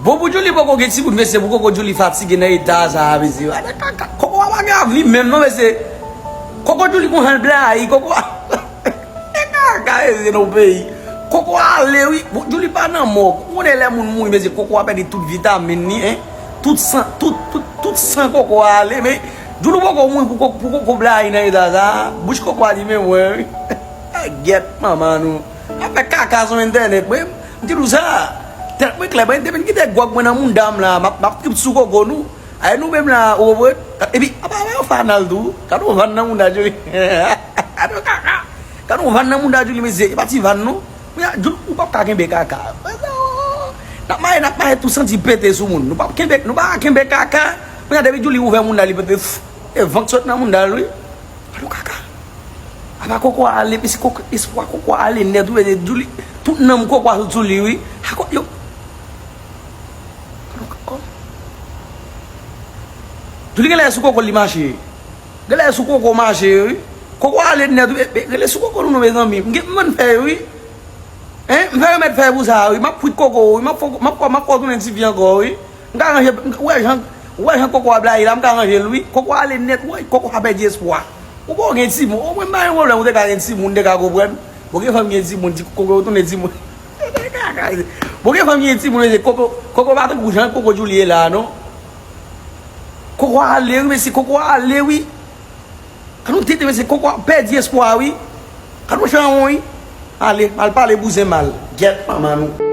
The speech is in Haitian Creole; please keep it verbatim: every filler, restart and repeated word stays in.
Bon, pou Djouly poko gen timoun, mesye, pou koko Djouly fatige nan eta sa a, mesye. Koko a pa gen avni menm non, mesye. Koko Djouly konn al blayi, koko a. E kaka, mesye, nan peyi. Koko a ale wi. Bon, Djouly pa nan mò. Ou konnen lè moun mouri, mesye, koko a pèdi tout vitamin li, en. Tout san, tout, tout, tout san koko a ale, men Djouly poko mouri pou koko, pou koko blayi nan eta sa a. Bouch koko a di men mwen wi. Gyèt manman nou. Afè kaka sou entènèt, mwen, m di nou sa. Tèt mwen klè, mwen, depi m kite gwòg mwen nan mounda m la, m ap, m ap trip sou koko nou. Ay nou menm la, ou konprann? Epi, apa, apa yo fanal tou. Gade yon van nan mounda Djouly. Gade yon kaka. Gade yon van nan mounda Djouly, mesye. E pa ti van non. Kounya, Djouly, ou p ap ka kenbe kaka. N ap maye, n ap maye tou santi pete sou moun. Nou p ap kenbe, nou pa ka kenbe kaka. Kounya, depi Djouly ouvè mounda li pete, f-, e van k sot nan mounda l wi. Gade yon kaka. Apa koko a ale, mesye, koko, espwa koko a ale nèt wi, mesye, Djouly, tout nanm koko a sot sou li wi. Ako, yo. Djouly genlè sou koko li mache. Genlè sou koko mache wi. Koko ale nèt wi. E, e, rele sou koko nou non, mezanmi. M gen, m vann fèy wi. Hein? M fè remèd fèy pou sa wi. M ap kwit koko wi. M ap fè, m ap, m ap fè w tounen tifi ankò wi. M ka ranje, m, ou wè jan, ou wè jan koko a blayi la, m ka ranje l wi. Koko ale nèt, woy, koko a pèdi espwa. Ou poko gen timoun. O mwen m pa gen pwoblèm, ou te ka gen timoun, m te ka konprann. Bon, gen fanm gen timoun, ti koko yo tounen timoun. Bon, gen fanm gen timoun, mesye, koko, koko pa tankou jan koko Djouly ye la, non. Koko a ale wi, mesye, koko a ale wi. Gade yon tete, mesye, koko a pèdi espwa wi. Gade yon chawon wi. Ale, al pale bouzen mal. Gyèt manman nou.